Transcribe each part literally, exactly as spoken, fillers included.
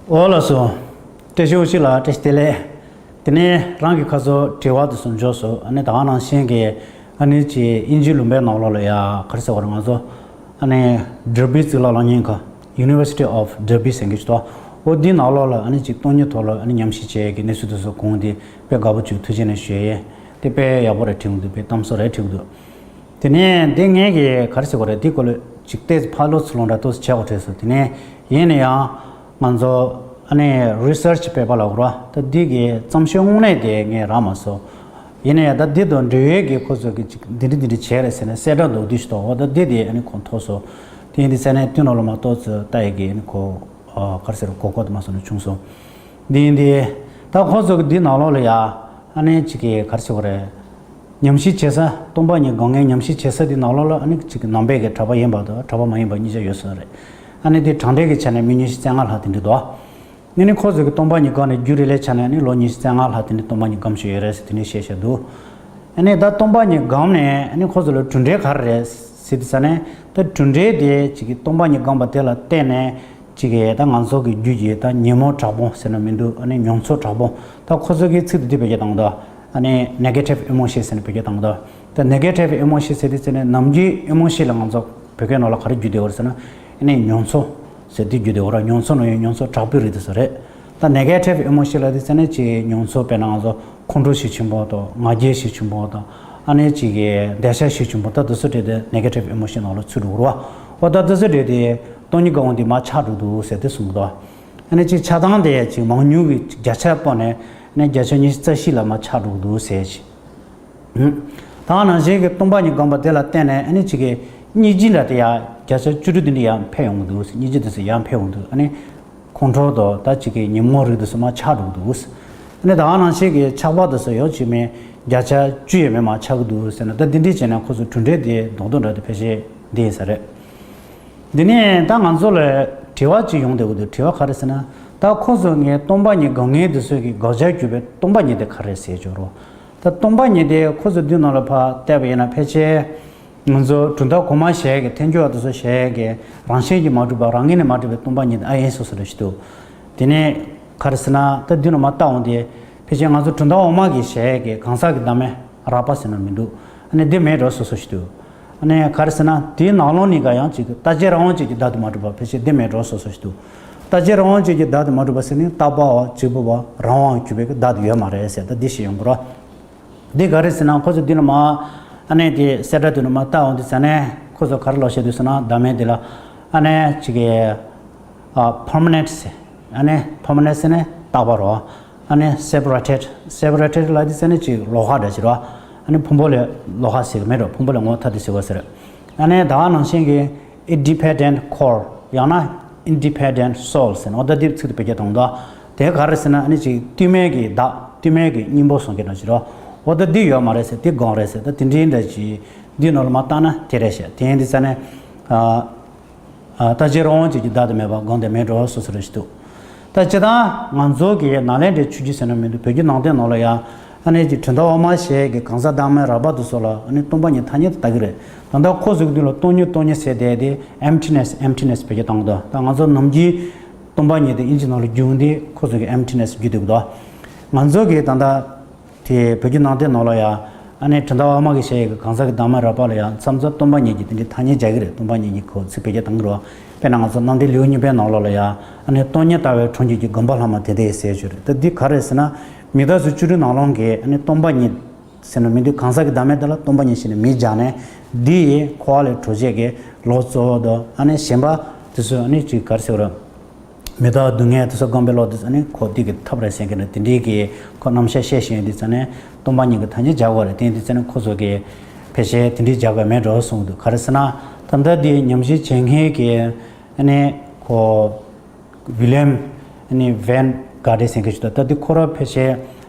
ཨོ་ལགས་སོ། བཀྲ་ཤིས་ཨོ་ཤི་ལགས། བཀྲ་ཤིས་བདེ་ལེགས། དེ་ནས་རང་གི་ཁ་སོ་དྲི་བ་དེ་ཚོ་འབྱོར་སོང་། ཨ་ནི་ད་ག་ནང་བཞིན་གྱི་ཨ་ནི་ཅིག་དབྱིན་ཇི་ལུང་པའི་ནང་ལོགས་ལ་ཡ་ག་རེ་ཟེར་བ་རེད། ང་ཚོ་ཨ་ནི་ཌར་བི་གཙུག་ལག་སློབ་གཉེར་ཁང་University of Derby ཟེར་མཁན་ཞིག་འདུག་འོ་འདིའི་ནང་ལོགས་ལ་ཨ་ནི་ཅིག་སྟོང་ཉིད་ཐོག་ལ་ཨ་ནི་ཉམས་ཞིབ་བྱེད་ཡས་ཀྱི་གནས་ཚུལ་དེ་ཚོ་གོ་འདི་དཔེ་དགའ་པོ་བྱུང་། ཐུགས་རྗེ་ནས་ཞུ་ཡས། དེ་དཔེ་ཡག་པོ་རེད་བྲིས་འདུག་དཔེ་གཏམ་བཟང་རེད་བྲིས་འདུག་དེ་ནས་འདི་ངས་ཀྱི་ག་རེ་ཟེར་དགོས་རེད། འདི་སྐོར་ལ་ཅིག་ཏོག་ཙམ་ཕབ་ལོག་ཚུར་ལོག་འདྲ་ཏོག་ཙམ་བྱས་དགོས་དྲན་སོང་། དེ་ནས་ཡིན་ན་ཡང་ང་ཚོ་ཨ་ནི་རི་སར་ཆི་པེ་པར་ལབ་དགོས་རེད་བ། ད་འདི་གི་རྩོམ་ཤོག་དངོས་གནས་དེ་ངས་རག་མ་སོང་། ཡིན་ན་ཡང་ད་འདི་དང་འབྲེལ་ཡོད་ཀྱི་ཁོ་ཚོ་གི་ཅིག་འདི་འདྲ་འདི་འདྲ་བྱས་རེད་ཟེར་ནས་གསལ་བསྒྲགས་མདོར་བསྡུས་ཤིག་འདུག་འོ་ད་འདི་དེ་ཨ་ནི་ཁོ་ཐོག་སོང་། དེ་ཡིན་དུས་ཙ་ནས་དེ་ནང་ལ་མ་གཏོགས་ཚུར་ལྟ་ཡས་ཀྱི་ཨ་ནི་ཁོ་ཨ་ག་རེ་ཟེར་གོ་སྐབས་དེ་མ་སོང་ནས་བྱུང་སོང་། འདི་ཡིན་དུས་ད་ཁོ་ཚོ་གི་འདི་ནང་ལོགས་ལ་ཡ་ཨ་ནི་ཅིག་གི་ག་རེ་ཟེར་དགོས་རེད། ཉམས་ཞིབ་བྱེད་ས། སྟོང་པ་ཉིད་སྒོམ་མཁན་ཉམས་ཞིབ་བྱེད་ས་དེ་ནང་ལོགས་ལ་ཨ་ནི་ཅིག་ནང་པའི་གི་གྲྭ་པ་ཡིན་པ་དང་གྲྭ་པ་མ་ཡིན་པ་གཉིས་ཆ་ཡོད་ས་རེད། ཨ་ནི་དེ་གྲངས་འདྲེན་གྱི་ཆ་ནས་མི་ཉི་ཤུ་རྩ་ལྔ་ལྷག་དེ་འདྲ་འདུག་ཨ་ནི་ཁོ་ཚོ་གི་སྟོང་པ་ཉིད་སྒོམ་ནས་རྒྱུན་རིང་ལོའི་ཆ་ནས་ཨ་ནི་ལོ་ཉི་ཤུ་རྩ་ལྔ་ལྷག་དེ་འདྲ་སྟོང་པ་ཉིད་སྒོམ་བཞིན་ཡོད་རེད་ཟེར་དེ་འདྲ་བཤད་བཞག་འདུག་ཨ་ནི་ད་སྟོང་པ་ཉིད་སྒོམ་ནས་ཨ་ནི་ཁོ་ཚོ་ལ་གྲུབ་འབྲས་ག་རེ་རེད་ཟེར་དུས་ཙ་ནས། ད་གྲུབ་འབྲས་དེ་ཅིག་གི་སྟོང་པ་ཉིད་སྒོམ་པ་དེ་ལ་བརྟེན་ནས། གཅིག་གིས་ད་ང་ཚོ་གི་རྒྱུད་ཀྱི་ད་ཉོན་མོངས་དྲག་པོ་ཟེར་ན་མི་འདུག་ཨ་ནི་མྱོང་ཚོར་དྲག་པོ། ད་ཁོ་ཚོ་གི་ཚིག་དེ་འདི་བེད་སྤྱོད་བཏང་འདུག་ཨ་ནི་negative emotion ཟེར་ནས་བེད་སྤྱོད་བཏང་འདུག་ད་negative emotion ཟེར་དུས་ཙ་ནས་ནམ་རྒྱུན་emotion ལ་ང་ཚོ་བོད་སྐད་ནང་ལ་ག་རེ་བརྗོད་བསྡད་ཡོད་རེད་ཟེར་ན། ཨ་ནི་མྱོང་ཚོར་ཟེར་དེ་བརྗོད་བསྡད་ཡོད་རེད། མྱོང་ཚོར་ནང་ཡང་མྱོང་ཚོར་དྲག་པོའི་རིགས་དེ་ཚོ་རེད། ད་negative emotion ལབ་དུས་ཙ་ནས་ཅིག་མྱོང་ཚོར་དཔེར་ན་ང་ཚོ་ཁོང་ཁྲོ་ཞེ་ཆེན་པོ་དང་ང་རྒྱལ་ཞེ་ཆེན་པོ་དང་། ཨ་ནི་ཅིག་གི་འདོད་ཆགས་ཞེ་ཆེན་པོ། ད་དེ་ཚོ་གྲས་དེ་negative emotion ནང་ལ་ཚུད་འགྲོ་གི་རེད་བ། འོ་ད་དེ་ཚོ་གྲས་དེ་སྟོང་ཉིད་སྒོམ་པ་འདི་མར་ཆག་འགྲོ་འདུག་ཟེར་དེ་གསུངས་འདུག་ཨ་ནི་ཅིག་ཆགས་སྟངས་དེ་ཅིག་མང་ཉུང་གི་ཅིག་བརྒྱ་ཆ་སྤོས་ནས་ཨ་ནི་བརྒྱ་ཆ་ཉི་ཤུ་རྩ་བཞི་ལ་མར་ཆག་འགྲོ་འདུག་ཟེར་ཅིག་ད་ནང་བཞིན་གྱི་སྟོང་པ་ཉིད་སྒོམ་པ་དེ་ལ་བརྟེན་ནས་ཨ་ནི་ཅིག་གི་སྙིང་རྗེ་འདྲ་དེ་ཡང་བརྒྱ་ཆ་བཅུ་དྲུག་དེ་འདྲ་ཡར་འཕེལ་ཡོང་གི་འདུག་སྙིང་རྗེ་དེ་ཚོ་ཡར་འཕེལ་ཡོང་གི་འདུག་ཨ་ནི་ཁོང་ཁྲོ་དང་ད་ཅིག་གི་ཉོན་མོངས་རིགས་དེ་ཚོ་མར་ཆག་འགྲོ་གི་འདུག་ཨ་ནི་ད་ག་ནང་བཞིན་གྱི་ཆགས་པ་དེ་ཚོ་ཡང་ཅིག་མིན་བརྒྱ་ཆ་བཅུ་ཡས་མས་མར་ཆག་གི་འདུག་ཟེར་ན། ད་འདི་འདྲ་བྱས་ན་ཁོ་ཚོ་གྲུབ་འབྲས་དེ་རྡོག་རྡོག་འདྲ་དེ་ཕལ་ཆེར་འདི་ཡིན་ས་རེད། འདི་ནས་ད་ང་ཚོ་ལ་དྲི་བ་ཅིག་ཡོང་བསྡད་ཡོད་འདུག་དྲི་བ་ག་རེ་ཟེར་ན། ད་ཁོ་ཚོ་ངས་སྟོང་པ་ཉིད་སྒོམ་མཁན་དེ་ཚོས་ཀྱི་དགག་བྱར་གྱུར་པའི་སྟོང་པ་ཉིད་དེ་ག་རེ་ཟེར་ཆོག་རོ། ད་སྟོང་པ་ཉིད་དེ་ཁོ་ཚོ་འདི་ནང་ལ་ཕར་བལྟས་པ་ཡིན་ན་ཕལ་ཆེར་ང་ཚོ་གྲུབ་མཐའ་གོང་མ་ཞེས་ཀྱི་ཐལ་འགྱུར་བ་དེ་ཚོ་ཞེས་ཀྱི་རང་བཞིན་གྱིས་མ་གྲུབ་པ་རང་ངོས་ནས་མ་གྲུབ་པའི་སྟོང་པ་ཉིད་དེ་ཨ་ཡིན་སོ་སོ་རེད་ཞུ་འདུག་དེ་ནས་ག་རེ་ཟེར་ན། ད་འདི་ནང་མར་བལྟ་འོང་དེ་ཕལ་ཆེར་ང་ཚོ་གྲུབ་མཐའ་འོག་མ་གི་ཞེས་ཀྱི་གང་ཟག་གི་བདག་མེད་རགས་པ་ཟེར་ན་མི་འདུག་ཨ་ནི་འདི་མེད་འགྲོ་སོ་སོ་ཞིག་འདུག་ཨ་ནི་ག་རེ་ཟེར་ན་དེའི་ནང་ལོགས་ནས་ཀ་ཡང་ཅིག་ལྟ་བྱེད་རང་དབང་ཅན་གྱི་བདག་ཏུ་མ་གྲུབ་པ་ཕལ་ཆེར་འདི་མེད་འགྲོ་སོ་སོ་ཞིག་འདུག་ལྟ་བྱེད་རང་དབང་ཅན་གྱི་བདག་ཏུ་མ་གྲུབ་པ་ཟེར་ནས་རྟག་པའམ་གཅིག་པུའམ་རང་དབང་གྱུར་པའི་བདག་ཏུ་ཡོད་མ་རེད་ཟེར། ད་འདི་ཞིག་ཡོང་གི་རེད། འདི་ག་རེ་ཟེར་ན་ཁོ་ཚོ་འདི་ནང་མར་ཨ་ནི་དེ་གསལ་བསྒྲགས་དེ་ནང་མར་བལྟ་འོང་དུས་ཙ་ནས་ཁོ་ཚོ་ག་རེ་ལབ་བཤད་འདུག་ཟེར་ན། བདག་མེད་འདི་ལ་ཨ་ནི་ཅིག་གི་ཨ་permanent ཟེར། ཨ་ནི་permanent ཟེར་ནས་རྟག་པ་རོ། ཨ་ནི་separated། Separated ལབ་དུས་ཙ་ནས་ཅིག་ལོགས་ཀ་འདྲ་ཅིག་རོ། ཨ་ནི་ཕུང་པོ་ལས་ལོགས་ཀ་ཟེར་གི་མེད་རོ། ཕུང་པོ་ལས་ངོ་ཐ་དད་ཟེར་བ་ཟེར། ཨ་ནི་ད་ག་ནང་བཞིན་གྱི་independent ཁོར་ཡང་ན་independent soul ཟེར་ན། འོ་ད་འདི་ཚིག་དེ་བེད་སྤྱོད་བཏང་འདུག་དེ་ག་རེ་ཟེར་ན་ཨ་ནི་ཅིག་ལྟོས་མེད་ཀྱི་བདག་ལྟོས་མེད་ཀྱི་སྙིང་པོ་གསུང་གི་འདྲ་ཅིག་རོ། འོ་ད་འདི་ཡོད་མ་རེད་ཟེར། འདི་སྒོམ་རེད་ཟེར། ད་དེ་འདྲའི་འདྲ་ཅིག་འདི་ནང་ལ་མར་བལྟས་ན་དེ་རེད་ཤག་དེ་ཡིན་དུས་ཙ་ནས་ཨ། ཨ། ལྟ་བྱེད་རང་དབང་ཅན་གྱི་བདག་ཏུ་མེད་པ་སྒོམ་དེ་མེད་འགྲོ་སོ་སོ་རེ་ཞིག་འདུག་ད་སྤྱིར་བཏང་ང་ཚོ་གི་ནཱ་ལེནྡྲའི་ཆོས་བརྒྱུད་ཟེར་ན་མི་འདུག་བོད་བརྒྱུད་ནང་བསྟན་ནང་ལ་ཡང་ཨ་ནི་ཅིག་གྲུབ་མཐའ་འོག་མ་ཞེས་ཀྱི་གང་ཟག་བདག་མེད་རགས་པ་དེ་ཚོ་ལ་ཨ་ནི་སྟོང་པ་ཉིད་ཐ་སྙད་དུ་བཏགས་ཀྱི་རེད། ད་ལྟ་ཁོ་ཚོ་གི་མདུན་ལ་སྟོང་ཉིད་སྟོང་ཉིད་ཟེར་བསྡད་དེ་emptiness emptiness བེད་སྤྱོད་བཏང་འདུག་ད་ང་ཚོ་ནམ་རྒྱུན་སྟོང་པ་ཉིད་དེ་དབྱིན་ཇི་ནང་ལ་བསྒྱུར་འོང་དུས་ཁོ་ཚོ་གི་emptiness བརྗོད་འདུག་ད་ང་ཚོ་གི་ད་ལྟ་དེ་བོད་བརྒྱུད་ནང་བསྟན་ནང་ལ་ཡང་ཨ་ནི་གྲུབ་མཐའ་འོག་མ་གི་ཞེས་ཡོད་ཀྱི་གང་ཟག་གི་བདག་མེད་རགས་པ་ལ་ཡང་མཚམས་མཚམས་སྟོང་པ་ཉིད་ཀྱི་དེ་འདྲའི་ཐ་སྙད་སྦྱར་གྱི་རེད། སྟོང་པ་ཉིད་ཀྱི་ཁོ་ཚིག་བེད་སྤྱོད་བཏང་གི་རེད། དཔེར་ན་ང་ཚོ་རྣམ་འགྲེལ་ལེའུ་གཉིས་པའི་ནང་ལོགས་ལ་ཡང་ཨ་ནི་སྟོང་ཉིད་ལྟ་བས་གྲོལ་འགྱུར་གྱི། སྒོམ་པ་ལྷག་མ་དེ་འདྲ་ཡིས་ཟེར་ཞུ་རེད། ད་འདི་ག་རེ་ཟེར་ན་མི་རྟག་སོགས་བཅུ་དྲུག་ནང་ལོགས་ཀྱི་ཨ་ནི་སྟོང་པ་ཉིད་ཟེར་ན་མི་འདུག་གང་ཟག་གི་བདག་མེད་དེ་ལ་སྟོང་པ་ཉིད་ཟེར་ནས་མིང་སྦྱར་ནས་འདི་ཡི་འཁོར་བ་ལས་གྲོལ་བྱེད་ཀྱི་ལོག་རྟོག་དང་ཨ་ནི་ཞེན་པ་དེ་ཚོ་ཨ་ནི་ཅིག་ག་རེ་ཟེར་དགོས་རེད། མི་རྟག་སྡུག་བསྔལ་དེ་ཚོ་སྒོམ་པའི་བློ་དེ་ཚོ་ནི་ཁོ་འདི་གི་ཐབས་རེད་ཟེར་མཁན་རེད། དེ་འདྲའི་གི་ཁོ་རྣམ་གཞག་བཤད་བཞིན་ཡོད་དུས་ཙ་ནས་སྟོང་པ་ཉིད་ཀྱི་ཐ་སྙད་སྦྱར་དགོས་རེད། དེ་ཡིན་དུས་ཙ་ནས་ཁོ་ཚོ་གི་ཕལ་ཆེར་དེ་འདྲའི་སྦྱར་དགོས་མེད་འགྲོ་གསུངས་འདུག་ག་རེ་ཟེར་ན་ད་ལྟ་འདི་ཉམས་ཞིབ་བྱེད་མཁན་གྱི་ཨ་ནི་ཁོ་William ཨ་ནི་Van Gogh ཟེར་མཁན་ཞིག་འདུག་ད་འདི་ཁོ་རང་ཕལ་ཆེར་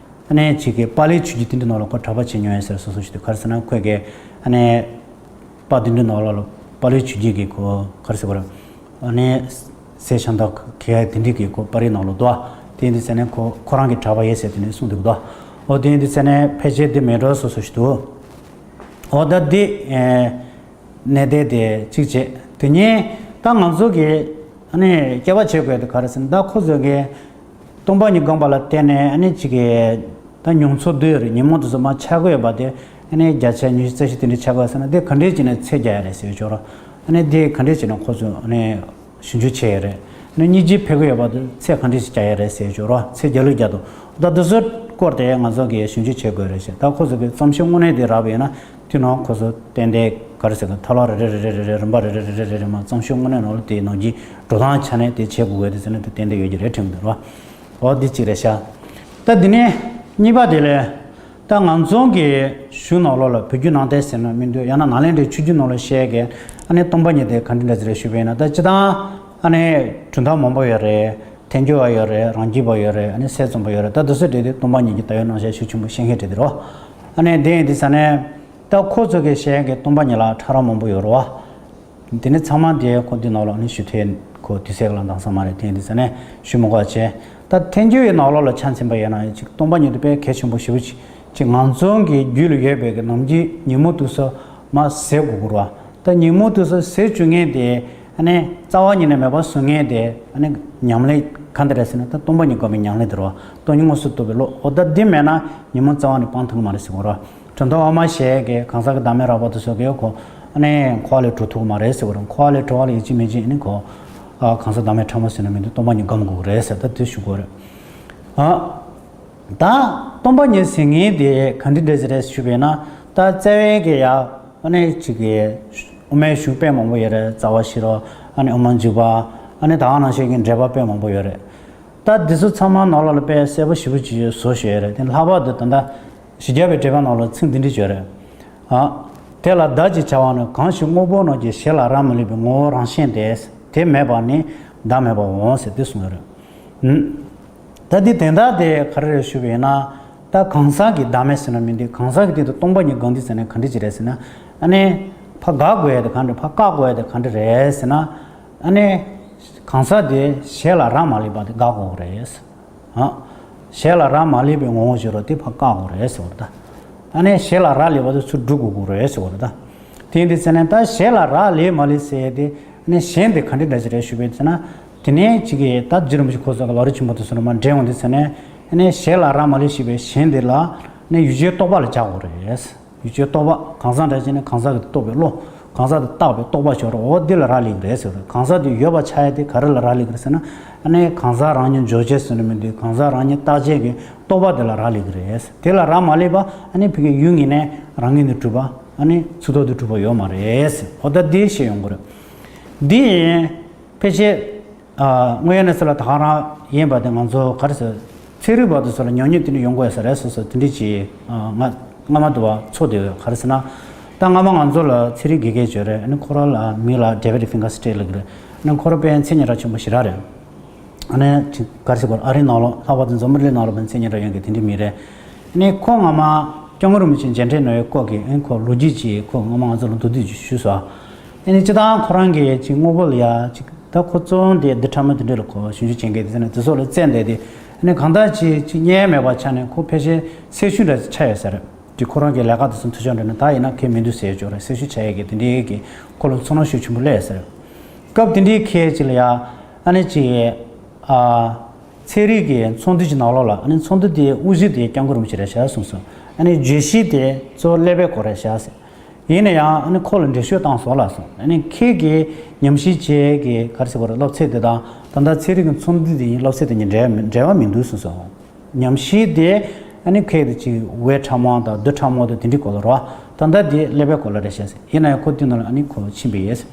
ཨ་ནི་ཅིག་གི་པཱ་ལིའི་ཆོས་བརྒྱུད་དེ་འདྲའི་ནང་ལ་ཁོ་གྲྭ་པ་བྱས་མྱོང་ཡོད་ཟེར་སོ་སོ་ཞིག་འདུག་ག་རེ་ཟེར་ན་ཁོས་གི་ཨ་ནི་པར་དེ་འདྲའི་ནང་ལ་པཱ་ལིའི་ཆོས་བརྒྱུད་ཀྱི་ཁོ་ག་རེ་ཟེར་དགོས་རེད། ཨ་ནི་ཟས་ཤམ་ཐབས་གལ་དེ་འདྲའི་གི་ཁོ་པར་རིས་ནང་ལ་འདུག་དེ་ཡིན་དུས་ཙ་ནས་ཁོ་ཁོ་རང་གི་གྲྭ་པ་ཡིན་ཟེར་དེ་འདྲ་གསུངས་འདུག་འདུག་འོ་དེ་ཡིན་དུས་ཙ་ནས་ཕལ་ཆེར་འདི་མེད་འགྲོ་སོ་སོ་ཞིག་འདུག་འོ་ད་འདི་ཨེ་གནད་དོན་དེ་གཅིག་བྱས། དེ་ནས་ད་ང་ཚོ་གི་ ཨ་ནི་སྐྱེ་བ་བྱེད་དགོས་དེ་ག་རེ་ཟེར་ན། ད་ཁོ་ཚོ་གིས་སྟོང་པ་ཉིད་སྒོམ་པ་ལ་བརྟེན་ནས་ཨ་ནི་ཅིག་གི་ད་མྱོང་ཚོར་འདུག་ཡོད་རེད། ཉོན་མོངས་དེ་ཚོ་མར་ཆག་གི་ཡོད་པ་དེ་ཨ་ནི་བརྒྱ་ཆ་ཉི་ཤུ་རྩ་བཞི་དེ་འདྲ་ཆག་གི་ཡོད་ཟེར་ན། དེ་ག་འདྲས་བྱས་ནས་ཚད་རྒྱག་ཡ་རེད་ཟེར་ཞོར། ཨ་ནི་དེ་ག་འདྲས་བྱས་ནས་ཁོ་ཚོས་ཨ་ནི་ཞིབ་འཇུག་བྱས་ཡོད་རེད། ཨ་ནི་སྙིང་རྗེ་འཕེལ་གི་ཡོད་པ་དེ་ཚད་ག་འདྲས་ཤིག་རྒྱག་ཡ་རེད་ཟེར་ཞོར་ཚད་རྒྱག་ལུགས་རྒྱག་འདུག། ད་དེ་ཚོའི་སྐོར་དེ་ང་ཚོ་གིས་ཞིབ་འཇུག་བྱེད་དགོས་རེད་ཟེར། ད་ཁོ་ཚོ་གིས་རྩོམ་གཞི་དངོས་གནས་དེ་རག་པ་ཡིན་ན། དེ་ནང་ཁོ་ཚོ་ཏན་ཏན་ག་རེ་ཟེར་གི། ཐབས་ལམ་རེ་རེ་རེ་རེ་རེ་རེ། རིམ་པ་རེ་རེ་རེ་རེ་རེ་རེ་མར་རྩོམ་གཞི་དངོས་གནས་ནང་ལ་དེའི་ནང་གི་འགྲོ་སྟངས་ཆ་ནས་དེ་བྱེད་དགོས་ཀྱི་རེད་ཟེར་ན། དེ་ཏན་ཏན་ཡོད་ཀྱི་རེད་དྲན་གྱི་འདུག་ར། འོ་འདི་གཅིག་རེད་ཤག། ད་འདི་ནས་གཉིས་པ་དེ་ལ། ད་ང་ཚོ་གི་གཞུང་ནང་ལོགས་ལ་བོད་བརྒྱུད་ནང་བསྟན་ཟེར་ན་མི་འདུག། ཡང་ན་ནཱ་ལེནྡྲའི་ཆོས་བརྒྱུད་ནང་ལ་བཤད་མཁན་ཨ་ནི་སྟོང་པ་ཉིད་དེ་ག་འདྲ་འདྲ་ཟེར་རེད་ཞུས་པ་ཡིན་ན། ད་སྤྱིར་བཏང་ཨ་ནི་གྲུབ་མཐའ་མང་པོ་ཡོད་རེད། ཐལ་འགྱུར་བ་ཡོད་རེད། རང་རྒྱུད་པ་ཡོད་རེད། ཨ་ནི་སྲས་བཙུན་པ་ཡོད་རེད། ད་དེ་ཚོ་དེ་དེ་སྟོང་པ་ཉིད་ཀྱི་ད་ཡོད་སྣང་ཤས་ཤུགས་ཆེན་པོ་བཤད་མཁན་དེ་དེ་རེད། ཨ་ནི་དེ་ཡིན་དུས་ཙ་ནས་ད་ཁོ་ཚོ་གིས་བཤད་མཁན་སྟོང་པ་ཉིད་ལ་ཕྲ་རགས་མང་པོ་ཡོད་རེད་བ། དེ་ནི་ཚང་མ་དེ་ཁོ་འདི་ནང་ལ་ནི་ཞུ་ཐེ་ཁོ་དུས་ཚོད་ལ་འདང་ས་མ་རེད། དེ་ཡིན་དུས་ཙ་ནས་ཞུ་མི་དགོས་བྱས། ད་ཐལ་འགྱུར་བའི་ནང་ལོགས་ལ་ཆ་མཚོན་པ་ཡིན་ན་ཅིག་སྟོང་པ་ཉིད་དེ་དཔེ་གལ་ཆེན་པོ་ཞེ་པོ་ཅིག་ཅིག་ང་ཚོ་གི་རྒྱུད་ལ་ཡོད་པའི་གི་ནམ་རྒྱུན་ཉོན་མོངས་དེ་ཚོ་མར་ཟད་དགོས་ཀྱི་རེད་བ། ད་ཉོན་མོངས་དེ་ཚོ་ཟད་བཅུག་མཁན་དེ་ཨ་ནི་རྩ་བ་ཉིད་ནས་མེད་པ་བཟོ་མཁན་དེ་ཨ་ནི་ཉམས་ལེན་ག་འདྲ་རེད་ཟེར་ན། ད་སྟོང་པ་ཉིད་སྒོམ་པའི་ཉམས་ལེན་དེ་རེད་བ། སྟོང་ཉིད་མངོན་སུམ་རྟོགས་པའི་བློ། འོ་ད་འདི་མེད་ན་ཉོན་མོངས་རྩ་བ་ནས་སྤང་ཐུབ་ཀྱི་མ་རེད་ཟེར་གྱི་རེད་བ། གྲུབ་མཐའ་དབུ་མ་ཞེས་ཀྱི་གང་ཟག་གི་བདག་མེད་རགས་པ་དེ་ཚོ་གིས་ཁོ་ཨ་ནི་འཁོར་བ་ལས་གྲོལ་ཐུབ་ཀྱི་མ་རེད་ཟེར་གྱི་རེད། འཁོར་བ་ལས་གྲོལ་བ་ལ་ཡིད་ཆེས་མེད་ཅིང་ཨ་ནི་ཁོ་ཨ་གང་ཟག་བདག་མེད་ཕྲ་མོ་ཟེར་ན་མི་འདུག། སྟོང་པ་ཉིད་སྒོམ་དགོས་ཀྱི་རེད་ཟེར། ད་དེ་ཞུ་དགོས་རེད། ཨ། ད་སྟོང་པ་ཉིད་ཟེར་མཁན་དེ་ག་འདྲ་འདྲ་ཟེར་རེད་ཞུས་པས་ན། ད་རྩ་བའི་གི་ཡ་ཨ་ནི་ཅིག་གི་དབུ་མའི་གཞུང་དཔེ་མང་པོ་ཡོད་རེད། རྩ་བ་ཤེས་རབ། ཨ་ནི་དབུ་མ་འཇུག་པ། ཨ་ནི་ད་ག་ནང་བཞིན་གྱི་འགྲེལ་པ་དཔེ་མང་པོ་ཡོད་རེད། ད་འདི་ཚོ་ཚང་མ་ནང་ལོགས་ལ་དཔེ་གསལ་པོ་ཞེ་པོ་ཅིག་བཟོ་བཞག་ཡོད་རེད། དེ་ལྷག་པར་དུ་ད་ལྟ་བཞི་བརྒྱ་པའི་འགྲེལ་པ་ནང་ལ་ཚིག་འདི་འདྲ་ཅིག་ཡོད་རེད། ཨ། དེ་ལ་བདག་ཅེས་བྱ་བ་ནི་གང་ཞིག་དངོས་པོ་རྣམས་ཀྱི་གཞན་ལ་རག་མ་ལུས་པའི་ངོ་བོ་རང་བཞིན་ཏེ། དེ་མེད་པར་ནི་བདག་མེད་པར་འོང་ཟེར་དེ་གསུངས་ཡོད་རེད། ཨུམ། ད་འདི་དོན་དག་དེ་ག་རེ་རེད་ཞུས་པ་ཡིན་ན། ད་གང་ཟག་གི་བདག་མེད་ཟེར་ན་མི་འདུག། གང་ཟག་གི་སྟེང་དུ་སྟོང་པ་ཉིད་སྒོམ་དུས་ཙ་ནས་ག་འདྲ་ཅིག་རེད་ཟེར་ན། ཨ་ནི་ཕར་དགག་དགོས་ཡ་དེ་ག་འདྲ། ཕར་བཀག་དགོས་ཡ་དེ་ག་འདྲ་རེད་ཟེར་ན། ཨ་ནི་གང་ཟག་དེ་གཞན་ལ་རག་མ་ལུས་པ་དེ་དགག་དགོས་རེད། ཨ། གཞན་ལ་རག་མ་ལུས་པའི་ངོ་བོ་ཞིག་རོ་དེ་ཕར་བཀག་དགོས་རེད་ཟེར་བ་རེད་ད། ཨ་ནི་གཞན་ལ་རག་ལུས་པ་དེ་ཚུར་སྒྲུབ་དགོས་ཀྱི་རེད་ཟེར་བ་རེད་ད། དེ་ཡིན་དུས་ཙ་ནས་ད་གཞན་ལ་རག་ལུས་མ་ལུས་ཟེར་ཡ་དེ་ཨ་ནི་གཞན་དེ་ག་འདྲ་འདྲ་ཅིག་རེད་ཞུས་པ་ཡིན་ན། དེ་ནས་ཅིག་གིས་ད་རྗེ་རིན་པོ་ཆེ་ཁོང་ཚོ་གི་ལམ་རིམ་ཆེན་པོ་དེ་ཚོ་ནས་མར་འགྲེལ་ཡོང་དུས་ཙ་ནས། ཨ་ནི་གཞན་ལ་རག་མ་ལུས་ཞེས་པའི་གཞན་དེ་ལ་ཨ་ནི་ཡུལ་ཅན་རྟོག་པ་ལ་སྦྱར་དགོས་རེད། ཡུལ་ཅན་རྟོག་པ། གང་ཟག་འདྲ་ཅིག་ནི་གང་ཟག་གི་རྟོག་པའི་བློ། གང་ཟག་དེ་བཏགས་པའི་རྟོག་པ་ཞོར་འོ་འདི་ལ་རག་ལུས་ཀྱི་རེད་ཟེར་བ་རེད། གང་ཟག་དེ་ཡོད་པ་ཆགས་ཡ་དེ་ག་རེ་ལ་རག་ལུས་ཀྱི་རེད་ཟེར་ན། ཨ་ནི་གང་ཟག་རང་ཉིད་འཇོག་བྱེད་ཟེར་ནི་མི་འདུག། གང་ཟག་རང་ཉིད་བརྟག་བྱེད་ཀྱི་རྟོག་པ་དེ་ལ་རག་ལུས་ཀྱི་རེད། དེ་ལ་རག་མ་ལུས་པ་ཨ་ནི་ཕ་གི་ཡུལ་ངོས་ནས་རང་ངོས་ནས་གྲུབ་པ། ཨ་ནི་ཚིག་ཐོག་ཏུ་གྲུབ་པ་ཡོད་མ་རེད་ཟེར། འོ་ད་འདི་བཤད་ཡོང་གི་རེད། འདི་ཡིན། ཕལ་ཆེར། ཨ། དངོས་ཡོད་གནས་ཚུལ་ལ་ད་ག་རང་ཡིན་པ་དེ་ང་ཚོ་ག་རེ་ཟེར། ཚན་རིག་པ་དེ་ཚོ་ལ་ཉམས་མྱོང་དེ་འདྲ་ཡོང་དགོས་ས་རེད་ཟེར་ཟེར་དེ་འདྲ་ཅིག་ཨ། ང་སྔ་མ་དུ་བ་ཚོ་དེ་ག་རེ་ཟེར་ན། ད་སྔ་མ་ང་ཚོ་ལ་ཚན་རིག་དགེ་རྒན་ཅིག་ཡོད་རེད། ཨ་ནི་ཁོ་རང་ལ་མིང་ལ་David Finkelstein ལབ་ཀྱི་རེད། ཨ་ནི་ཁོ་རང་དཔེ་མཚན་སྙན་གྲགས་ཆེན་པོ་ཞེ་དྲག་རེད། ཨ་ནི་ཅིག་ག་རེ་ཟེར་དགོས་རེད། ཨ་རིའི་ནང་ལོགས་ལྷག་པར་དུ་འཛམ་བུ་གླིང་ནང་ལོགས་ལ་མཚན་སྙན་གྲགས་ཡོད་མཁན་དེ་འདྲའི་མི་རེད། ཨ་ནི་ཁོ་སྔ་མ་སྐྱབས་མགོན་རིན་པོ་ཆེ་མཇལ་འཕྲད་གནང་བའི་སྐོར་གྱི་ཨ་ནི་ཁོ་ལོ་རྒྱུས་ཅིག་ཁོ་སྔ་མ་ང་ཚོ་ལ་མདོར་བསྡུས་ཅིག་ཞུས་སོང་། ཨ་ནི་སྤྱིར་བཏང་ཁོ་རང་གིས་ཅིག་དངོས་པོ་ལ་ཡ་ཅིག་ད་ཁོ་ཚོ་འདི་འདི་ཕྲ་མོ་འདི་འདྲ་ལ་ཁོ་ཞིབ་འཇུག་བྱེད་མཁན་དེ་ཚོ་ནས་དེ་ཚོ་ལ་བཙལ་བསྡད་དེ། ཨ་ནི་གང་ལྟར་ཅིག་ཅིག་རྙེད་མེད་པ་ཆགས་ནས་ཁོ་ཕལ་ཆེར་སེམས་ཤུགས་འདྲ་ཆགས་ཡོད་ས་རེད། དེ་ཁོ་རང་གི་ལས་ཀ་དེ་ཚོ་འཐུས་ཤོར་འདྲ་ནས་ད་ཡིན་ན་ཁེ་མི་འདུག་ཟེར་ཅོག་ར་སེམས་ཤུགས་ཆགས་ཡས་ཀྱི་དེ་འདྲའི་གི་ཁོ་ལ་ཚོར་སྣང་ཤུགས་ཆེན་པོ་སླེབས་ཡོད་ས་རེད། སྐབས་དེ་འདྲའི་ཁེ་ཅིག་ལ་ཡ་ཨ་ནི་ཅིག་ཨ། ཚན་རིག་གི་ཚོགས་འདུ་ཅིག་ནང་ལོགས་ལ། ཨ་ནི་ཚོགས་འདུ་དེའི་དབུ་བཞུགས་དེ་སྐྱབས་མགོན་རིན་པོ་ཆེ་རེད་ཤག་གསུངས་སོང་། ཨ་ནི་བརྗོད་གཞི་དེ་གཙོ་བོ་ཀླད་པའི་སྐོར་རེད་ཤག་ཟེར། ཡིན་ན་ཡང་ཨ་ནི་ཁོ་ལ་འགྲེལ་བཤད་བཏང་སོང་ལབ་སོང་། ཨ་ནི་ཁྱེད་ཀྱིས་ཉམས་ཞིབ་བྱེད་ཀྱི་ག་རེ་ཟེར་དགོས་རེད། སློབ་ཚན་དེ་དང་ད་ལྟ་ཚན་རིག་གི་ཚོགས་འདུ་དེ་ཡིན། སློབ་ཚན་དེ་གཉིས་འབྲེལ་བ་མི་འདུག་གསུངས་སོང་། ཉམས་ཞིབ་དེ་ཨ་ནི་ཁྱེད་དེ་ཅིག་འོད་ཕྲ་མོ་དང་རྡུལ་ཕྲ་མོ་དང་དེ་འདྲའི་སྐོར་ལ་རེད་བ། ད་ལྟ་དེ་ཀླད་པའི་སྐོར་ལ་རེད་ཤག་ཟེར། ཡིན་ན་ཡང་ཁོ་དེ་ནང་ལ་ཨ་ནི་ཁོ་ཕྱིན་པ་ཡིན།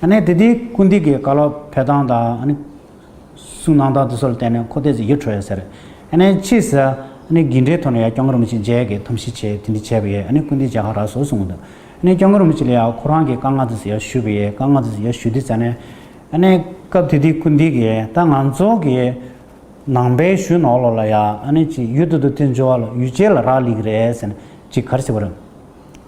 ཨ་ནི་དེ་དུས་སྐུ་མདུན་གྱི་བཀའ་སློབ་ཕེབས་སྟངས་དང་ཨ་ནི། གསུང་གནང་སྟངས་དེ་ཚོ་ལ་བརྟེན་ནས་ཁོ་ཏོག་ཙམ་ཡིད་འཕྲོག་ཡོད་ས་རེད། ཨ་ནི་ཕྱིས་སུ་ཨ་ནི་རྒྱུན་འབྲེལ་ཐོག་ནས་ཡང་སྐྱབས་མགོན་རིན་པོ་ཆེ་མཇལ་གི་འཐམ་བཤད་བྱས་དེ་འདྲ་བྱས་པ་ཡིན། ཨ་ནི་སྐུ་མདུན་མཇལ་ཁ་རག་སོང་གསུངས་འདུག། ཨ་ནི་སྐྱབས་མགོན་རིན་པོ་ཆེ་ལ་ཡང་ཁོ་རང་གི་བཀའ་མངགས་དེ་ཚོ་ཡང་ཞུས་པ་ཡིན། བཀའ་མངགས་དེ་ཚོ་ཡང་ཞུས་དུས་ཙ་ནས། ཨ་ནི་སྐབས་དེ་དུས་སྐུ་མདུན་གྱིས་ད་ང་ཚོ་གི་ནང་པའི་གཞུང་ནང་ལོགས་ལ་ཡང་ཨ་ནི་ཅིག་ཡུལ་དུ་དུ་དེ་འབྱོར་བ་ལ་ཡུལ་ཅན་ལ་རག་ལས་ཀྱི་རེད་ཟེར་ནས་ཅིག་ག་རེ་ཟེར་བ་རེད།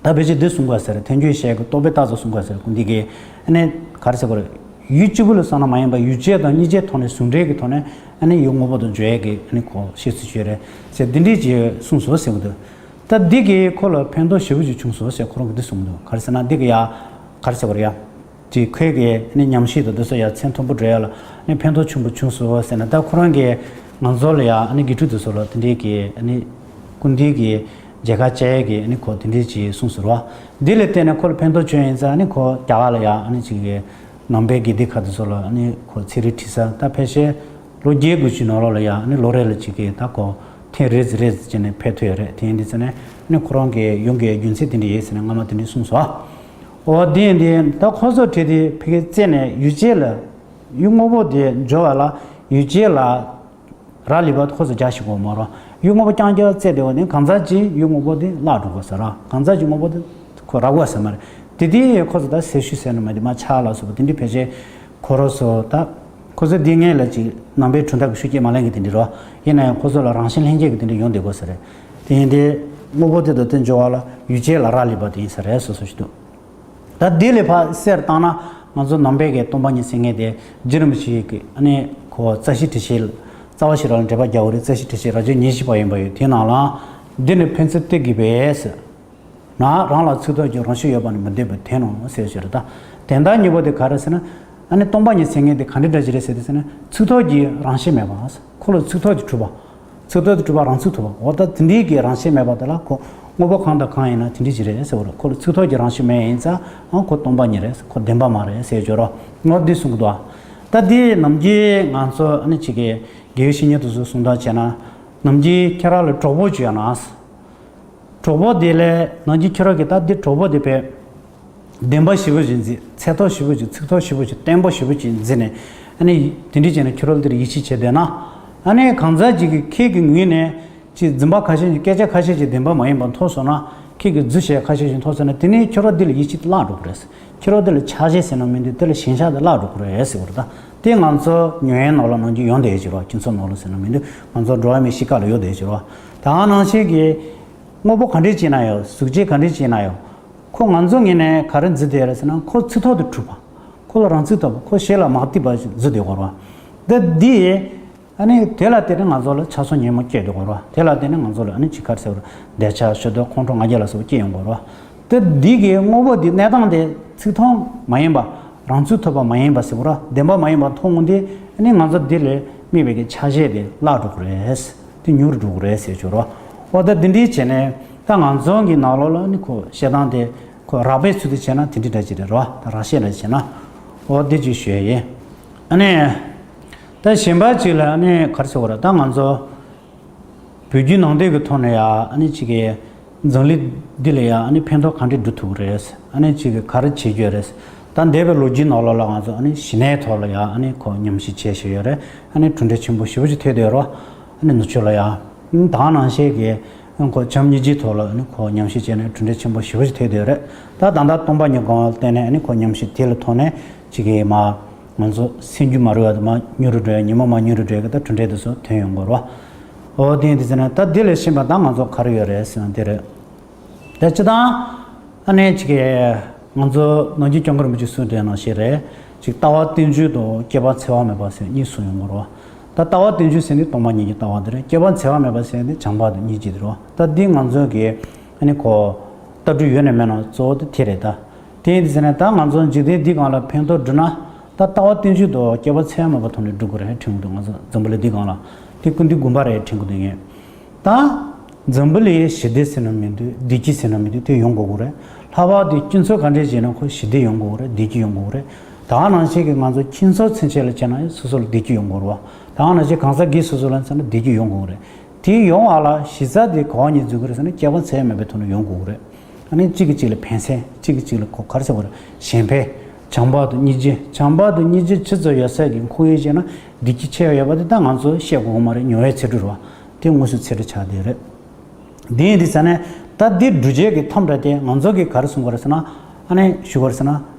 ད་ཕལ་ཆེར་འདི་གསུང་དགོས་ཟེར། ཐལ་འགྱུར་བཤད་ཀྱི་རྟོག་པའི་རྟགས་ཚོ་གསུང་དགོས་ཟེར། སྐུ་འདི་གིས་ཨ་ནི་ག་རེ་ཟེར་དགོས་རེད། ཡུལ་གཅིག་པུ་ལ་སོང་ན་མ་ཡིན་པར་ཡུལ་ཅན་དང་གཉིས་ཅན་ཐོག་ནས་ཟུང་འབྲེལ་གྱི་ཐོག་ནས་ཨ་ནི་ཡུལ་དངོས་པོ་དང་འཇོག་ཡས་ཀྱི་ཨ་ནི་ཁོ་བཤད་ཚུལ་བྱས་རེད་ཟེར། འདི་འདྲས་ཀྱི་གསུངས་སོང་ཟེར་གི་འདུག། ད་འདི་གིས་ཁོ་ལ་ཕན་ཐོགས་ཞེ་པོ་ཅིག་བྱུང་སོང་ཟེར་ཁོ་རང་གིས་འདི་གསུངས་འདུག། ག་རེ་ཟེར་ན་འདི་གི་ཡ་ག་རེ་ཟེར་དགོས་རེད་ཡ། ཅིག་ཁོའི་གི་ཨ་ནི་ཉམས་ཞིབ་དང་དེ་ཚོ་ཡང་མཚན་མཐོན་པོ་འགྲོ་ཡ་ལ་ཨ་ནི་ཕན་ཐོགས་ཆེན་པོ་བྱུང་སོང་ཟེར་ནས། ད་ཁོ་རང་གིས་ང་ཚོ་ལ་ཡང་ཨ་ནི་དགེ་ཕྲུག་དེ་ཚོ་ལ་དེ་འདྲའི་གི་ཨ་ནི་སྐུ་མདུན་གྱི་མཇལ་ཁ་བཅར་ཡས་ཀྱི་ཨ་ནི་ཁོ་དེ་འདྲའི་ཅིག་གསུངས་སོང་ར། འདི་ལ་བརྟེན་ནས་ཁོ་ལ་ཕན་ཐོགས་བྱུང་ཡིན་ཙང་ཨ་ནི་ཁོ་རྒྱ་གར་ལ་ཡང་ཨ་ནི་ཅིག་གི་ནང་པའི་དགེ་སྡིག་ཁག་དེ་ཚོ་ལ་ཨ་ནི་ཁོ་ཚན་རིག་ཁྲིད་ས། ད་ཕལ་ཆེར་ལོ་བརྒྱད་དགུ་ཅིག་ནང་ལོགས་ལ་ཡང་ཨ་ནི་ལོ་རེ་ལ་ཅིག་གི་ད་ཁོ་ཐེངས་རེ་ཙམ་རེ་ཙམ་བྱས་ནས་ཕེབས་ཐུབ་ཡོད་རེད། དེ་ཡིན་དུས་ཙང་ནས་ཨ་ནི་ཁོ་རང་གི་ཡོང་གི་རྒྱུ་མཚན་དེ་འདྲ་ཡོད་ཟེར་ནས་སྔ་མ་དེ་འདྲ་གསུངས་སོང་ཨ། འོ་དེ་ཡིན་དུས་ད་ཁོ་ཚོ་བྲིས་དེ་ཕ་གི་རྩད་ནས་ཡུལ་ཅན་ལ་ཡུལ་དངོས་པོ་དེ་འཇོག་པ་ལ་ཡུལ་ཅན་ལ་རག་ལས་པ་ཁོ་ཚོ་རྒྱག་ཤེས་གོ་མ་རོ། ཡུལ་དངོས་པོ་རྐྱང་རྐྱང་རྩད་དེ་བ་ནི་གང་ཟག་གཅིག་ཡུལ་དངོས་པོ་དེ་བརླག་འགྲོ་དགོས་ཟེར་ར། གང་ཟག་གཅིག་དངོས་པོ་དེ་ཁོ་རག་དགོས་ཟེར་མ་རེད། དེ་དེ་ཁོ་ཚོ་ད་ཟེར་ཤུ་ཟེར་ནི་མ་དེ་མ་ཆག་ལ་སོགས་པ་དེ་འདྲའི་ཕལ་ཆེར་ཁོ་རོ་སོ་ད་ཁོ་ཚོ་དེ་ངས་ལ་ཅིག་ནང་པའི་གྲུབ་མཐའ་གི་ཤུགས་རྐྱེན་མ་ལེན་གི་དེ་འདྲ་རོ། ཡིན་ན་ཡང་ཁོ་ཚོ་ལ་རང་བཞིན་ལྷན་སྐྱེས་གི་དེ་འདྲ་ཡོང་བསྡད་དགོས་ཟེར་རེད། དེ་ཡིན་དེ་དངོས་པོ་དེ་དང་དེ་འཇོག་པ་ལ་ཡུལ་ཅན་ལ་རག་ལས་པ་དེ་ཡིན་ས་རེད་སོ་སོ་ཞིག་འདུག་ད་འདི་ལས་ཕར་གསལ་བཏང་ན་ང་ཚོ་ནང་པའི་གི་སྟོང་པ་ཉིད་ཟེར་མཁན་དེ་རྗེ་རིན་པོ་ཆེ་གི་ཨ་ནི་ཁོ་རྩ་ཤེ་དྲི་ཤེས་རྩ་བ་ཤེས་རབ་ལ་འགྲེལ་པ་རྒྱག་དགོས་རེད། རྩ་ཤེ་དྲི་ཤེས་རབ་བྱུང་ཉེར་བཞི་པ་ཡིན་པ་ཡོད། དེ་ནང་ལ་འདི་ནི་ཕན་ཚུན་གཏི་གི་བས་ཟེར་ན། རང་ལ་ཚིག་ཐོགས་ཀྱི་རང་བཞིན་ཡོད་པ་ནི་མི་འདོད་པའི་དོན་ནོ་ཟེར་ཞེས་རེད། ད་དོན་དག་གཉིས་པོ་དེ་ག་རེ་ཟེར་ན། ཨ་ནི་སྟོང་པ་ཉིད་ཟེར་མཁན་དེ་ག་འདྲ་འདྲ་ཞིག་རེད་ཟེར་དུས་ཟེར་ན་ཚིག་ཐོགས་ཀྱི་རང་བཞིན་མེད་པ། ཁོ་ལ་ཚིག་ཐོགས་ཀྱི་གྲུབ་པ། ཚིག་ཐོགས་ཀྱི་གྲུབ་པ་རང་ཚིག་ཐོབ་པ། འོ་ད་དེ་འདྲའི་གི་རང་བཞིན་མེད་པ་དེ་ལ་ཁོ་དངོས་པོ་གང་དང་གང་ཡིན་ན་དེ་འདྲའི་ཞིག་རེད་ཟེར་བ་རེད། ཁོ་ལ་ཚིག་ཐོགས་ཀྱི་རང་བཞིན་མེད་ཡིན་ཙང་ཨང་ཁོ་སྟོང་པ་ཉིད་རེད། ཁོ་བདེན་པ་མ་རེད་ཟེར་ཅོ་རོ། ངོ་འདི་གསུང་གི་འདུག་ད་འདི་ནམ་རྒྱུན་ང་ཚོ་ཨ་ནི་ཅིག་གི་དགེ་བའི་བཤེས་གཉེན་དེ་ཚོ་གསུང་སྟངས་བྱས་ན་ནམ་རྒྱུན་ཁྱེད་རང་ལ་གྲོགས་པོ་བྱོས་ན། གྲོགས་པོ་དེ་ལས་ནང་གི་ཁྱོད་རང་གིས་ད་འདི་གྲོགས་པོ་དེ་བས་བདེན་པ་ཞེ་པོ་ཅིག་འཛིན། ཚད་ཐོག་ཞེ་པོ་ཅིག་ཚིག་ཐོག་ཞེ་པོ་ཅིག་བརྟན་པོ་ཞེ་པོ་ཅིག་འཛིན་ནས་ཨ་ནི་དེ་འདྲ་བྱས་ནས་ཁྱོད་རང་འདིར་ཡིད་ཆེས་བྱས་བསྡད་ན། ཨ་ནི་གང་ཟག་ཅིག་གིས་ཁྱེད་ཀྱི་ངོས་ནས་ཅིག་འཛིན་པ་ཁ་ཤས་ཤིག་སྐད་ཆ་ཁ་ཤས་ཤིག་བདེན་པ་མ་ཡིན་པ་མཐོང་སོང་ན། ཁྱེད་ཀྱིས་རྫུ་བཤད་ཁ་ཤས་ཤིག་མཐོང་སོང་ན། དེ་ནས་ཁྱོད་རང་འདི་ལ་ཡིད་ཆེས་བརླག་འགྲོ་གི་རེད། ཁྱོད་རང་འདི་ལ་ཆགས་ཞེན་ཟེར་ན་མི་འདུག་དེ་ལ་ཞེན་ཆགས་དེ་བརླག་འགྲོ་གི་རེད་ཟེར་བ་རེད། ད་དེ་ང་ཚོ་ཉོན་ཡང་ནོར་ལ་ནང་རྒྱུ་ཡོང་བསྡད་ཀྱི་རེད་བ། ཁྱིམ་ཚང་ནང་ལ་ཟེར་ན་མི་འདུག་ང་ཚོ་འགྲོ་བ་མིའི་གཤིས་ཀ་ལ་ཡོད་བསྡད་ཀྱི་རེད་བ། ད་ནང་བཞིན་གྱི་དངོས་པོ་ག་འདྲས་ཅིག་ན་ཡང་། གཟུགས་བྱད་ག་འདྲས་ཅིག་ན་ཡང་། ཁོ་ང་ཚོ་ངོས་ནས་ག་རེ་འཛིན་བསྡད་རེད་ཟེར་ན། ཁོ་ཚིག་ཐོག་ཏུ་གྲུབ་པ། ཁོ་ལ་རང་ཚིག་ཐོབ་པ། ཁོ་གཞན་ལ་མ་གཏུགས་པ་ཞིག་འཛིན་བསྡད་ཡོད་རེད་བ། འདི་འདི་ཨ་ནི་དེ་ལ་བརྟེན་ནས་ང་ཚོ་ལ་ཆགས་སོགས་ཉོན་མོངས་སྐྱེ་འགྲོ་གི་རེད་བ། དེ་ལ་བརྟེན་ནས་ང་ཚོ་ལ་ཨ་ནི་ཅིག་ག་རེ་ཟེར་བ་རེད། འདོད་ཆགས་ཞེ་སྡང་ཁོང་ཁྲོ་ང་རྒྱལ་ལ་སོགས་པ་སྐྱེ་ཡོང་གི་རེད་བ། དེ་འདི་གི་དངོས་པོ་འདི་གནས་སྟངས་དེ་ཚིག་ཐོག་མ་ཡིན་པ། རང་ཚུགས་ཐུབ་པ་མ་ཡིན་པ་ཟེར་བ་ར། བདེན་པ་མ་ཡིན་པ་མཐོང་ངོ་དེ་ཨ་ནི་ང་ཚོ་འདི་ལས་དམིགས་པའི་གི་ཆ་ཤས་དེ་བརླག་འགྲོ་གི་རེད། དེ་ཉུང་རུ་འགྲོ་གི་རེད་ཟེར་ཆོག་ར། འོ་ད་འདི་འདྲའི་བྱས་ནས་ད་ང་ཚོ་གི་ནང་ལོགས་ལ་ནི་ཁོ་བཤད་སྟངས་དེ་ཁོ་རགས་པའི་ཚུལ་དུ་བྱས་ན་དེ་འདྲའི་འདྲ་ཅིག་རེད་ར། ད་རགས་བཤད་འདྲ་བྱས་ན། འོ་འདི་ཅིག་ཞུ་ཡ་ཡིན། ཨ་ནི་ད་གཞན་པ་ཅིག་ལ་ཨ་ནི་ག་རེ་ཟེར་བ་ར། ད་ང་ཚོ་བོད་བརྒྱུད་ནང་བསྟན་གྱི་ཐོག་ནས་ཡ་ཨ་ནི་ཅིག་གི་འཛམ་གླིང་འདི་ལ་ཡ་ཨ་ནི་ཕན་ཐོགས་ག་འདྲས་འགྲོ་ཐུབ་ཀྱི་རེད། ཨ་ནི་ཅིག་གི་ག་རེ་བྱེད་རྒྱུ་རེད། ད་འདས་པའི་ལོ་རྒྱུས་ནང་ལོགས་ལ་ང་ཚོ་ཨ་ནི་ཞི་གནས་ཐོག་ལ་ཡ་ཨ་ནི་ཁོ་ཉམས་ཞིབ་བྱས་བཞག་ཡོད་རེད། ཨ་ནི་གྲུབ་འབྲས་ཆེན་པོ་ཞེ་པོ་ཅིག་ཐོན་བསྡད་ཡོད་རེད། ཨ་ནི་ནུབ་ཕྱོགས་ལ་ཡ་ད་ག་ནང་བཞིན་གྱི་ཁོ་བྱམས་སྙིང་རྗེའི་ཐོག་ལ་ཨ་ནི་ཁོ་ཉམས་ཞིབ་བྱས་ནས་གྲུབ་འབྲས་ཆེན་པོ་ཞེ་པོ་ཅིག་ཐོན་བསྡད་ཡོད་རེད། ད་ད་ལྟ་སྟོང་པ་ཉིད་སྒོམ་པ་ལ་བརྟེན་ནས་ཨ་ནི་ཁོ་ཉམས་ཞིབ་དེ་ལ་ཐོག་ནས་ཅིག་གི་མ། ང་ཚོ་སེམས་རྒྱུད་མ་རུལ་བ་དང་མར་མྱུར་རུ་འགྲོ་ཡ། ཉོན་མོངས་མར་མྱུར་རུ་འགྲོ་ཡ་གི་ད་གྲུབ་འབྲས་དེ་ཚོ་ཐོན་ཡོང་གི་རེད་བ། འོ་དེ་ཡིན་དུས་ཙང་ནས་ད་འདི་ལས་གཞན་པ་ད་ང་ཚོ་ག་རེ་ཡོད་རེད་ཟེར་ན་འདི་རེད། ད་སྤྱིར་བཏང་ཨ་ནི་ཅིག་གི་ང་ཚོ་ནམ་རྒྱུན་སྐྱབས་མགོན་རིན་པོ་ཆེས་གསུངས་བསྡད་ནང་བཞིན་རེད། ཅིག་ལྟ་བ་རྟེན་འབྱུང་དང་སྐྱེ་བ་འཚེ་བ་མེད་པ་ཟེར་གཉིས་གསུངས་ཡོང་གི་རེད་བ། ད་ལྟ་བ་རྟེན་འབྱུང་ཟེར་ནི་སྟོང་པ་ཉིད་ཀྱི་ལྟ་བ་འདི་རེད། སྐྱེ་བ་འཚེ་བ་མེད་པ་ཟེར་ནི་བྱམས་པ་དང་སྙིང་རྗེ་འདི་རེད་བ། ད་འདི་ང་ཚོ་གི་ཨ་ནི་ཁོ་ལྟ་གྲུབ་ཡོད་ནས་མེད་ན་གཙོ་བོ་དེ་དེ་རེད་ད། དེ་ཡིན་དུས་ཙང་ནས་ད་ང་ཚོ་འཇིག་རྟེན་འདི་སྒང་ལ་ཕན་ཐོགས་འགྲུབ་ན། ད་ལྟ་བ་རྟེན་འབྱུང་དང་སྐྱེ་བ་འཚེ་བ་མེད་པ་ཐོག་ནས་འགྲུབ་དགོས་རེད་དྲན་གྱི་འདུག་ང་ཚོ་འཛམ་བུ་གླིང་འདི་སྒང་ལ། དེ་སྐུ་མདུན་དགོངས་པ་རེད་དྲན་གྱི་འདུག་ངས། ད་འཛམ་བུ་གླིང་ཞི་བདེ་ཟེར་ན་མི་འདུག་བདེ་སྐྱིད་ཟེར་ན་མི་འདུག་དེ་ཡོང་དགོས་ཀྱི་རེད། ལྷག་པར་དུ་སྤྱི་ཚོགས་ག་འདྲས་བྱས་ན་ཁོ་ཞི་བདེ་ཡོང་དགོས་ཀྱི་རེད། བདེ་སྐྱིད་ཡོང་དགོས་ཀྱི་རེད། ད་ག་ནང་བཞིན་གྱི་ང་ཚོ་ཁྱིམ་ཚང་ཚུན་ཆད་ལ་བྱས་ན་སོ་སོ་ལ་བདེ་སྐྱིད་ཡོང་དགོས་རེད་བ། ད་ག་ནང་བཞིན་གང་ཟག་སྒེར་སོ་སོ་ལ་མཚོན་ན་བདེ་སྐྱིད་ཡོང་དགོས་ཀྱི་རེད། དེ་ཡོང་བ་ལ་གཞི་རྩ་དེ་ག་བ་ནས་འཛུགས་ཀྱི་རེད་ཟེར་ན་སྐྱེ་བ་འཚེ་བ་མེད་པའི་ཐོག་ནས་ཡོང་དགོས་ཀྱི་རེད། ཨ་ནི་གཅིག་གིས་གཅིག་ལ་ཕན་སེམས། གཅིག་གིས་གཅིག་ལ་ཁོ་ག་རེ་ཟེར་དགོས་རེད། གཞན་ཕན། བྱམས་པ་དང་སྙིང་རྗེ། བྱམས་པ་དང་སྙིང་རྗེ་ཇི་ཙམ་ཡོད་ཚད་ཀྱི་ཁོར་ཡུག་ཅིག་ན་བདེ་སྐྱིད་ཆེ་བ་ཡོད་པ་དེ་ད་ང་ཚོ་བཤད་དགོས་ཀྱི་མ་རེད། མྱོང་བའི་ཚད་ཁྲོད་རེད་བ། དེ་དངོས་སུ་ཚད་ཁྲ་ཆགས་བསྡད་རེད། དེ་ཡིན་དུས་ཙང་ནས་ད་འདི་སྒྲུབ་བྱེད་ཀྱི་ཐབས་འདྲ་དེ་ང་ཚོ་གིས་ག་རེ་གསུང་དགོས་རེད་ཟེར་ན། ཨ་ནི་ཞུ་དགོས་རེད་ཟེར་ན།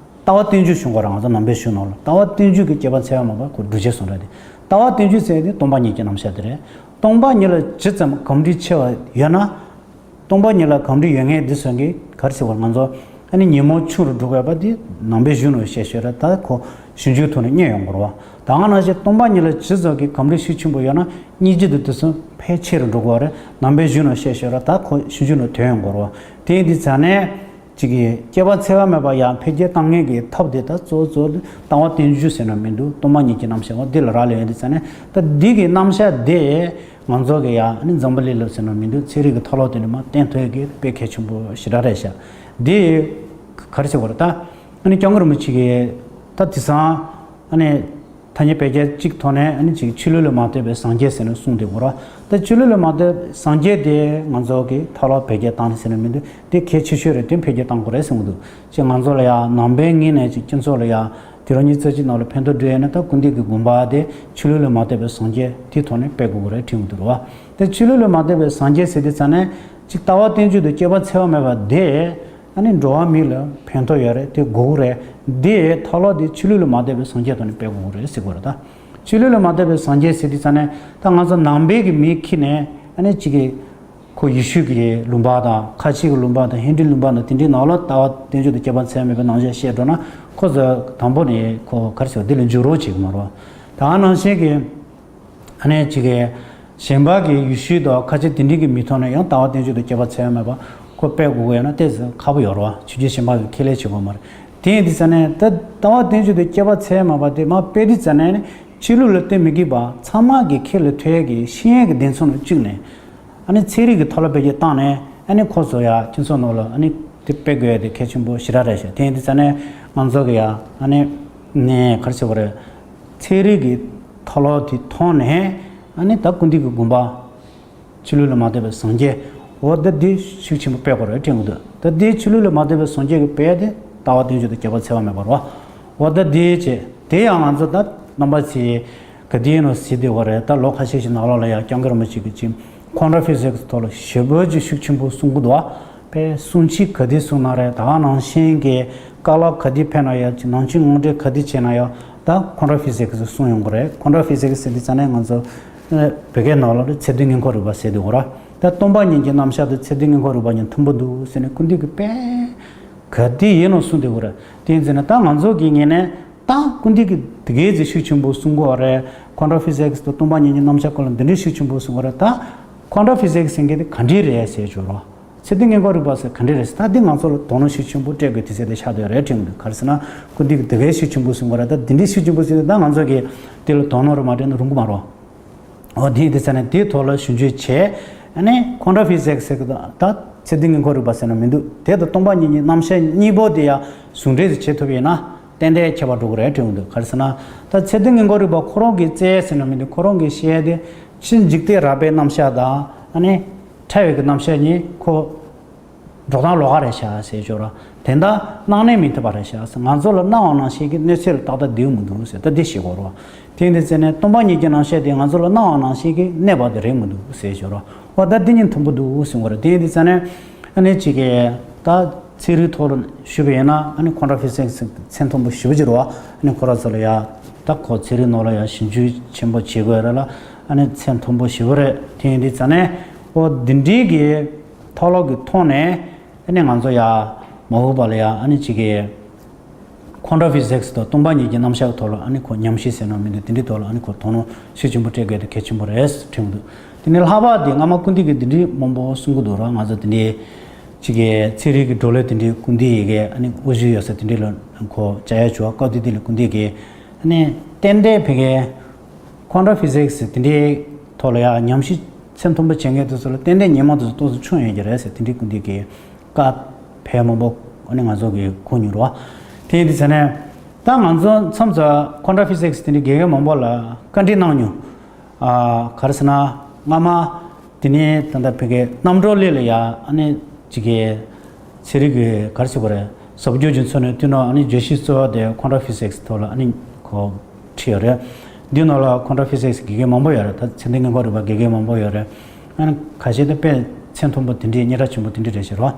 ལྟ་བ་རྟེན་འབྱུང་གསུང་དགོས་རེད། ང་ཚོ་ནང་པའི་གཞུང་ནང་ལ་ལྟ་བ་རྟེན་འབྱུང་གི་སྐྱེ་བ་འཚེ་བ་མེད་པ་ཁོ་སྒྲུབ་བྱེད་གསུང་རེད་དེ། ལྟ་བ་རྟེན་འབྱུང་ཟེར་དེ་སྟོང་པ་ཉིད་ཀྱི་རྣམ་གཞག་དེ་རེད། སྟོང་པ་ཉིད་ལ་ཇི་ཙམ་གོམས་འདྲིས་ཆེ་བ་ཡོད་ན། སྟོང་པ་ཉིད་ལ་གོམས་འདྲིས་ཡོད་མཁན་འདི་ཚོ་གིས་ག་རེ་ཟེར་བ། ང་ཚོ་ཨ་ནི་ཉོན་མོངས་ཆུང་རུ་འགྲོ་དགོས་པ་འདི་ནང་པའི་གཞུང་ནང་བཤད་ཤོད་ར། ད་ཁོ་ཞིབ་འཇུག་ཐོག་ནས་རྙེད་ཡོང་དགོས་རེད་བ། ད་ག་ནང་བཞིན་སྟོང་པ་ཉིད་ལ་ཇི་ཙམ་གྱི་གོམས་འདྲིས་ཤུགས་ཆེན་པོ་ཡོད་ན་སྙིང་རྗེ་དེ་དུས་སུ་འཕེལ་ཆེ་རུ་འགྲོ་དགོས་རེད། ནང་པའི་གཞུང་ནང་བཤད་ཤོད་ར། ད་ཁོ་ཞིབ་འཇུག་ནང་ཐོན་ཡོང་དགོས་རེད་བ། དེ་ཡིན་དུས་ཙང་ནས། ཅིག་གིས་སྐྱེ་བ་འཚེ་བ་མེད་པ་ཡང་འཕེལ་རྒྱས་གཏང་མཁན་གྱི་ཐབས་དེ་ད་གཙོ་བོ་གཙོ་བོ་ལྟ་བ་རྟེན་འབྱུང་ཟེར་ན་མི་འདུག་སྟོང་པ་ཉིད་ཀྱི་རྣམ་གཞག་འོ་འདི་ལ་རག་ལས་ཡོད་དུས་ཙང་ནས། ད་འདི་གི་རྣམ་གཞག་དེ་ང་ཚོ་གི་ཡང་ཨ་ནི་འཛམ་བུ་གླིང་ལ་ཟེར་ན་མི་འདུག་ཚན་རིག་གི་ཐབས་ལམ་དེ་ནས་མར་བསྟན་ཐུབ་ཡག་གི་དཔེ་གལ་ཆེན་པོ་ཞེ་དྲག་རེད་ཤག་འདི་ག་རེ་ཟེར་དགོས་རེད། ད་ཨ་ནི་སྐྱབས་མགོན་རིན་པོ་ཆེ་གིས་ད་དེང་སང་ཨ་ནི་ཐ་སྙད་བེད་སྐྱེལ་གཅིག་ཐོག་ནས་ཨ་ནི་ཅིག་ཆོས་ལུགས་ལ་མ་ལྟོས་པའི་སངས་རྒྱས་ཟེར་ནས་གསུངས་བསྡད་ཡོད་རེད། ད་ཆོས་ལུགས་ལ་མ་ལྟོས་པའི་སངས་རྒྱས་དེ་ང་ཚོ་གི་ཐབས་ལམ་བེད་སྐྱེལ་བཏང་ནས་ཟེར་ན་མི་འདུག་དེ་གལ་ཆེ་ཤོས་རེད། དེ་འཕེལ་རྒྱས་གཏང་དགོས་རེད་གསུངས་འདུག་ཅེས་ང་ཚོ་ལ་ཡང་ནང་པའི་ངོས་ནས་ཅིག་སྤྱི་ཚོགས་ལ་ཡང་དུས་རབས་ཉི་ཤུ་རྩ་གཅིག་ནང་ལ་ཕན་ཐོགས་འགྲོ་ཡ་ན། ད་སྐུར་འདེབས་ཀྱི་དགོངས་པ་དེ་ཆོས་ལུགས་ལ་མ་ལྟོས་པའི་སངས་རྒྱས་དེའི་ཐོག་ནས་སྤེལ་དགོས་ཀྱི་རེད་དྲན་གྱི་འདུག་རེད་བ། དེ་ཆོས་ལུགས་ལ་མ་ལྟོས་པའི་སངས་རྒྱས་ཟེར་དུས་ཙང་ནས་ཅིག་ལྟ་བ་རྟེན་འབྱུང་དང་སྐྱེ་བ་འཚེ་བ་མེད་པ་དེ་ཨ་ནི་འགྲོ་བ་མི་ལ་ཕན་ཐོགས་ཡོད་རེད། དེ་དགོས་ཀྱི་རེད། དེ་ཐབས་ལམ་དེ་ཆོས་ལུགས་ལ་མ་ལྟོས་པའི་སངས་རྒྱས་ཐོག་ནས་སྤེལ་དགོས་ཀྱི་རེད་ཟེར་དགོས་རེད། ད་ཆོས་ལུགས་ལ་མ་ལྟོས་པའི་སངས་རྒྱས་ཟེར་དུས་ཙང་ནས་ད་ང་ཚོ་ནང་པའི་གི་མིའི་ཁྱི་ནས་ཨ་ནི་ཅིག་གི་ཁོ་ཡེ་ཤུ་གི་ལུང་པ་དང་ཁ་ཆེ་གི་ལུང་པ་དང་ཧིན་དུའི་ལུང་པ་དང་དེ་འདྲའི་ནང་ལ་ལྟ་བ་རྟེན་འབྱུང་དང་སྐྱེ་བ་འཚེ་བ་མེད་པའི་རྣམ་གཞག་བཤད་འགྲོ་ན། ཁོ་ཚོ་དང་པོ་ནས་ཁོ་ག་རེ་ཟེར་དེ་ལ་འཇུག་རོགས་བྱེད་ཀྱི་མ་རེད། ད་ནང་བཞིན་གྱི་ཨ་ནི་ཅིག་གི་གཞན་པ་གི་ཡེ་ཤུ་དང་ཁ་ཆེ་དེ་འདྲའི་གི་མི་ཐོག་ནས་ཡང་ལྟ་བ་རྟེན་འབྱུང་དང་སྐྱེ་བ་འཚེ་བ་མེད་པ་ཁོ་སྤེལ་དགོས་ཀྱི་ཡོད་ན་ཏོག་ཙམ་ཁག་པོ་ཡོད་རེད་བ། ཆོས་བརྒྱུད་གཞན་པ་གི་ཁས་ལེན་བྱེད་དགོས་མ་རེད། དེ་ཡིན་དུས་ཙང་ནས་ད་ལྟ་བ་རྟེན་འབྱུང་དང་སྐྱེ་བ་འཚེ་བ་མེད་པ་དེ་མར་སྤེལ་དུས་ཙང་ནས་ནི་ཆོས་ལུགས་ལ་བརྟེན་མི་དགོས་པ་ཚང་མ་གི་ཁས་ལེན་ཐུབ་ཡག་གི་ཤེས་ཡོན་གྱི་སྡེ་ཚན་ནང་བཅུག་ནས། ཨ་ནི་ཚན་རིག་གི་ཐབས་ལ་བེད་སྤྱོད་བཏང་ནས་ཨ་ནི་ཁོ་ཚོ་ཡ་སྤྱི་ཚོགས་ནང་ལ་ཨ་ནི་དེ་སྤེལ་དགོས་ཡ་དེ་གལ་ཆེན་པོ་ཞེ་དྲག་རེད་ཤག་དེ་ཡིན་དུས་ཙང་ནས་ང་ཚོ་གི་ཡ་ཨ་ནི་ནས་ག་རེ་ཟེར་དགོས་རེད། ཚན་རིག་གི་ཐབས་ལམ་དེ་ཐོག་ནས་ཨ་ནི་ད་སྐུར་འདེབས་ཀྱི་དགོངས་པ་ཆོས་ལུགས་ལ་མ་ལྟོས་པའི་སངས་རྒྱས། འོ་ད་འདི་ཤུགས་ཆེན་པོ་སྤེལ་དགོས་རེད་དྲན་གྱི་འདུག་ད་འདི་ཆོས་ལུགས་ལ་མ་ལྟོས་པའི་སངས་རྒྱས་ཀྱི་དཔེ་དེ་ལྟ་བ་རྟེན་འབྱུང་དང་སྐྱེ་བ་འཚེ་བ་མེད་པ་རེད་བ། འོ་ད་འདི་བྱས་དེ་ཡང་ང་ཚོ་ད་རྣམ་པ་ཚོས་ག་དུས་ཡིན་ནོ་གཟིགས་བསྡད་ཡོད་རེད། ད་ལོ་ཁ་ཤས་ཤིག་ནང་ལོགས་ལ་ཡང་སྐྱབས་མགོན་རིན་པོ་ཆེ་གིས་ཅིག་ཁོང་ཁྲོ་ཕི་ཟིག་སི་ཐོག་ལ་ཞེ་པོ་ཅིག་ཤུགས་ཆེན་པོ་གསུང་གི་འདུག་བ། དཔེ་གསུང་ཆོས་ག་དུས་གསུང་ན་རེད། ད་ག་ནང་བཞིན་གྱི་བཀའ་སློབ་ག་དུས་ཕེབས་ན་ཡང་ཅིག་ནང་ཆོས་ངོ་སྤྲོད་ག་དུས་བྱས་ན་ཡང་ད་ཁོང་ཁྲོ་ཕི་ཟིག་སི་གསུང་ཡོང་གི་རེད། ཁོང་ཁྲོ་ཕི་ཟིག་སི་ཟེར་དུས་ཙང་ནས་ང་ཚོ་བོད་སྐད་ནང་ལོགས་ལ་ཚད་མཐུན་དངོས་ཁམས་རིག་པ་ཟེར་འདུག་གོ་ར། ད་སྟོང་པ་ཉིད་ཀྱི་རྣམ་གཞག་དེ་ཚད་མཐུན་དངོས་ཁམས་རིག་པ་གཉིས་མཐུན་པོ་འདུག་ཟེར་ནས་སྐུར་འདེབས་ཀྱི་དཔེ་ག་དུས་ཡིན་ནོ་གསུང་བསྡད་ཡོད་རེད། དེ་ཡིན་ཟེར་ན་ད་ང་ཚོ་གི་ངོས་ནས་ད་སྐུར་འདེབས་ཀྱི་དེ་གའི་ཚེ་ཤུགས་ཆེན་པོ་གསུང་གི་ཡོད་རེད། ཁོང་ཁྲོ་ཕི་ཟིག་སི་དང་སྟོང་པ་ཉིད་ཀྱི་རྣམ་གཞག་སྐོར་ལ་འདི་འདྲའི་ཤུགས་ཆེན་པོ་གསུང་གི་ཡོད་རེད། ད་ཁོང་ཁྲོ་ཕི་ཟིག་སི་ཟེར་མཁན་དེ་ག་འདྲས་རེད་ཟེར་བྱོས་རོགས། ཚད་མཐུན་དངོས་ཁམས་རིག་པ་ཟེར་ག་འདྲས་རེད་ཟེར། ད་འདི་ང་ཚོ་ལ་དོ་སྣང་ཤུགས་ཆེན་པོ་སྤྲད་དགོས་དུས་ཚོད་དེ་ཆགས་བསྡད་ཡོད་རེད་དྲན་གི་འདུག་ག་རེ་ཟེར་ན་སྐུར་འདེབས་ཀྱི་དེ་གའི་ཤུགས་ཆེན་པོ་གསུང་གི་ཡོད་རེད། ད་འདི་འདྲའི་ཤུགས་ཆེན་པོ་གསུང་དུས་ད་ང་ཚོ་གི་དེ་ལ་དོ་སྣང་རེ་མ་སྤྲད་ན་རུང་གི་མ་རེད། འོ་དེ་ཡིན་དུས་ཙང་ནས་དེའི་ཐོག་ལ་ཞིབ་འཇུག་བྱས། ཨ་ནི་ཁོང་ཁྲོ་ཕི་ཟིག་སི་ཟེར་གི་ད་ཚད་མཐུན་དངོས་ཁམས་རིག་པ་ཟེར་ན་མི་འདུག་དེ་དང་སྟོང་པ་ཉིད་ཀྱི་རྣམ་གཞག་གཉིས་པོ་དེ་ཡང་ཟུང་འབྲེལ་དུ་བྱེད་ཐུབ་ཡིན་ན་ཏན་ཏན་ཁྱད་པར་འགྲོ་གི་རེད་དྲན་གི་འདུག་ག་རེ་ཟེར་ན་ད་ཚད་མཐུན་དངོས་ཁམས་རིག་པ་ཁོ་རང་གི་རྩལ་ཟེར་ན་མི་འདུག་ཁོ་རང་གི་བཤད་དེ་ཕྱི་འཇིག་རྟེན་རགས་པའི་རྣམ་གཞག་དང་ཨ་ནི་ཕྲ་བའི་གི་རྣམ་གཞག་གཉིས་ཁོ་འགྲོ་སྟངས་ལོགས་ཀ་རེད་ཤག་ཟེར་ཞོར་དེ་འདྲ་སྣང་གནས་མི་ཐུབ་པ་རེད་ཤག་ཟེར། ང་ཚོ་ལ་སྣང་བ་ནང་བཞིན་གྱི་གནས་ཚུལ་ལ་ཏག་ཏག་བསྡད་མི་འདུག་ཟེར། ད་འདི་ཤེས་དགོས་རེད་བ། དེ་འདི་ཚེ་ནས་སྟོང་པ་ཉིད་ཀྱི་རྣམ་གཞག་དེ་ང་ཚོ་ལ་སྣང་བ་ནང་བཞིན་གྱི་གནས་པ་དེ་རེད་མི་འདུག་ཟེར་ཞོར་བ། ད་འདི་གཉིས་མཐུན་པོ་འདུག་གསུང་གི་རེད། དེ་འདི་ཚེ་ནས་ཨ་ནི་གཅིག་གིས་ད་ཚན་རིག་ཐོག་ལ་ཞུས་པ་ཡིན་ན་ཨ་ནི་ཁོང་ཁྲོ་ཕི་ཟིག་སི་ཚད་མཐོན་པོ་ཞེ་པོ་ཅིག་རེད་བ། ཨ་ནི་ཁོ་རང་ཚོ་ལ་ཡ་ད་ཁོ་ཚན་རིག་ནང་ལ་ཡ་ཞིབ་འཇུག་ཆེན་པོ་བྱེད་དགོས་རེད་ལ། ཨ་ནི་ཚད་མཐོན་པོ་ཞེ་པོ་རེད། དེ་འདི་ཚེ་ནས་འོ་འདི་འདྲའི་གི་ཐོག་ལོག་གི་ཐོག་ནས་ཨ་ནི་ང་ཚོ་ཡ་མ་འོངས་པ་ལ་ཡ་ཨ་ནི་གཅིག་གི་ཁོང་ཁྲོ་ཕི་ཟིག་སི་དང་སྟོང་པ་ཉིད་ཀྱི་རྣམ་གཞག་གི་ཐོག་ལ་ཨ་ནི་ཁོ་ཉམས་ཞིབ་ཟེར་ན་མི་འདུག་དེ་འདྲའི་ཐོག་ལ་ཨ་ནི་ཁོ་དོ་སྣང་ཤུགས་ཆེན་པོ་སྤྲད་དགོས་དེ་གལ་ཆེན་པོ་རེད་དྲན་གི་འདུག་དེ་ནས་ལྷག་པར་དེ་སྔ་མ་སྐུར་འདེབས་ཀྱི་དེ་འདྲའི་མང་པོ་གསུང་གི་འདུག་ར། ང་ཚོ་དེ་འདྲའི་གཅིག་གི་ཚན་རིག་གི་བགྲོ་གླེང་དེ་འདྲའི་སྐུར་འདེབས་ཡི་གེ་ཨ་ནི་དབུ་བཞུགས་ཡོད་ས་དེ་འདྲའི་ལ་ཁོ་བཅར་ཡ་བྱུང་བ། སྐབས་དེ་དེ་ལ་སྐུར་འདེབས་ཀྱི་ཨ་ནི་ཏན་ཏན་ཕ་གིའི་ཁོང་ཁྲོ་ཕི་ཟིག་སི་དེ་འདྲའི་ཐོག་ལ་ཡ་ཉམས་ཞིབ་ཚད་མཐོན་པོ་བྱེད་མཁན་དེ་ཚོ་ལ་ཏན་ཏན་ཉིན་མོ་དེ་ཚོ་ཏོག་ཙམ་མཚུངས་ཡོང་གི་རེད་ཟེར། དེ་འདྲའི་སྐུར་འདེབས་ཀྱི་བཀའ་ཕལ་མང་པོ་ཨ་ནི་ང་ཚོ་གིས་གོ་མྱོང་རེད་བ། དེ་ཡིན་དུས་ཙ་ནས་ད་ང་ཚོ་མཚམས་མཚམས་ཁོང་ཁྲོ་ཕི་ཟིག་སི་དེ་འདྲའི་དགེ་རྒན་མང་པོ་ལ་བཀའ་འདྲི་གནང་མྱོང་། ཨ་ག་རེ་ཟེར་ན་སྔ་མ་དེ་ནས་ད་ལྟ་ཕ་གིའི་རྣམ་གྲོལ་གླིང་ལ་ཡ་ཨ་ནི་གཅིག་གི་ཚན་རིག་གི་ག་རེ་ཟེར་དགོས་རེད། ཟབ་སྦྱོང་རྒྱུན་འཚོགས་ནས་བསྟུན་ནས་ཨ་ནི་བརྗོད་གཞི་གཙོ་བོ་དེ་ཁོང་ཁྲོ་ཕི་ཟིག་སི་ཐོག་ལ་ཨ་ནི་ཁོ་ཁྲིད་ཡོད་རེད། འདི་ནང་ལ་ཁོང་ཁྲོ་ཕི་ཟིག་སི་དགེ་རྒན་མང་པོ་ཡོད་རེད། ད་ཚད་ལྡན་དངོས་ཁམས་རིག་པ་དགེ་རྒན་མང་པོ་ཡོད་རེད། ཨ་ནི་ཁ་ཤས་དེ་དཔེ་ཚད་མཐོན་པོ་དེ་འདྲའི་སྙན་གྲགས་ཆེན་པོ་དེ་འདྲའི་རེད་ཤག་རོ།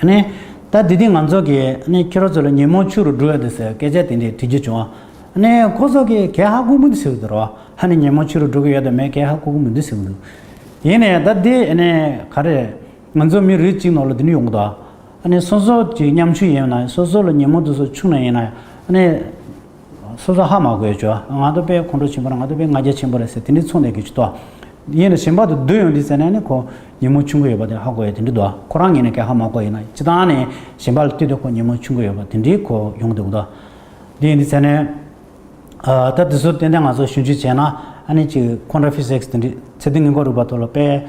ཨ་ནི་ད་འདི་དུས་ང་ཚོ་གིས་ཨ་ནི་ཁྱེད་རང་ཚོ་ལ་ཉོན་མོངས་ཆུ་རུ་འགྲོ་ཡ་དེ་ཟེར་སྐད་ཆ་དེ་འདྲའི་དྲི་རྒྱུ་བྱུང་བ། ཨ་ནི་ཁོ་ཚོ་གིས་གས་ཧ་གོ་མི་འདུག་ཟེར་གི་འདུག་རོ། ཨ་ནི་ཉོན་མོངས་ཆུ་རུ་འགྲོ་གི་ཡོད་དམ་མེད་གས་ཧ་གོ་གི་མི་འདུག་ཟེར་གི་འདུག་ཡིན་ནའི་ད་འདི་ཨ་ནི་ག་རེ། ང་ཚོ་མི་རིགས་གཅིག་ནང་ལ་འདི་འདྲ་ཡོང་གི་འདུག་ཨ་ནི་སོ་སོ་གི་ཉམ་ཆུང་ཡིན་ན་སོ་སོ་ལ་ཉོན་མོངས་དེ་ཚོ་བྱུང་ན་ཡིན་ན་ཨ་ནི་སོ་སོ་ཧ་མ་གོ་ཡ་ཅོ། ང་ཚོ་དཔེ་ཁོང་ཁྲོ་ཆེན་པོ་རེད། ང་ཚོ་དཔེ་ང་རྒྱལ་ཆེན་པོ་རེད་ཟེར་དེ་འདྲ་མཚོན་ནས་གི་ཅི་ཏོ། ཡིན་ན་གཞན་པ་དང་བསྡུར་ཡོང་དུས་ཟེར་ནས་ནི་ཁོ་ཉོན་མོངས་ཆུང་ཀུ་ཡོད་པ་དེ་ཧ་གོ་ཡ་དེ་འདྲ་འདུག་ཁོ་རང་ངོས་ནས་སྐད་ཧ་མ་གོ་ཡིན་ན་སྤྱིར་བཏང་ནས་གཞན་པ་ལ་ལྟོས་དུས་ཁོ་ཉོན་མོངས་ཆུང་ཀུ་ཡོད་པ་དེ་འདྲའི་ཁོ་ཡོང་གི་འདུག་གོ། དེ་ཡིན་དུས་ཟེར་ནས། ད་དེ་ཚོ་ཏན་ཏན་ང་ཚོ་ཞིབ་འཇུག་བྱས་ན་ཨ་ནི་ཅིག་ཁོང་ཁྲོ་ཕི་སིག་སི་དེ་འདྲའི་ཚད་ལྡན་དངོས་པོ་རིག་པ་ཐོག་ལ་དཔེ།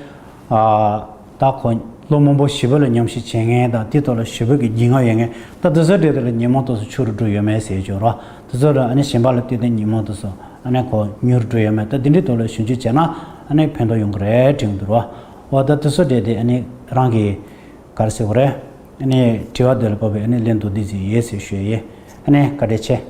ད་ཁོ་ལོ་མང་པོ་ཞེ་པོ་ལ་ཉམས་ཞིབ་བྱེད་མཁན་དང་དེ་ཐོག་ལ་ཞེ་པོ་གི་རྒྱུས་མངའ་ཡོད་མཁན་ད་དེ་ཚོ་འདྲ་དེ་ལ་ཉོན་མོངས་དེ་ཚོ་ཆུང་རུ་འགྲོ་ཡོད་མེད་ཟེར་ཡོད་རོ། དེ་ཚོ་ལ་ཨ་ནི་གཞན་པ་ལ་ལྟོས་དུས་ཉོན་མོངས་དེ་ཚོ་ཨ་ནི་ཁོ་ཉུང་རུ་འགྲོ་ཡོད་མེད་ད་དེ་འདྲའི་ཐོག་ལ་ཞིབ་འཇུག་བྱས་ན་ཨ་ནི་ཕན་ཐོགས་ཡོང་གི་རེད་དྲན་གྱི་འདུག་རོ། འོ་ད་དེ་ཚོ་འདྲ་དེ་ཨ་ནི་རང་གི་ག་རེ་ཟེར་དགོས་རེད། ཨ་ནི་དྲི་བ་འདི་ལ་བབས་པའི་ཨ་ནི་ལན་མདོར་བསྡུས་ཅིག་ཡོད་ཟེར་ཞུ་ཡས་ཡིན། ཨ་ནི་བཀའ་དྲིན་ཆེ།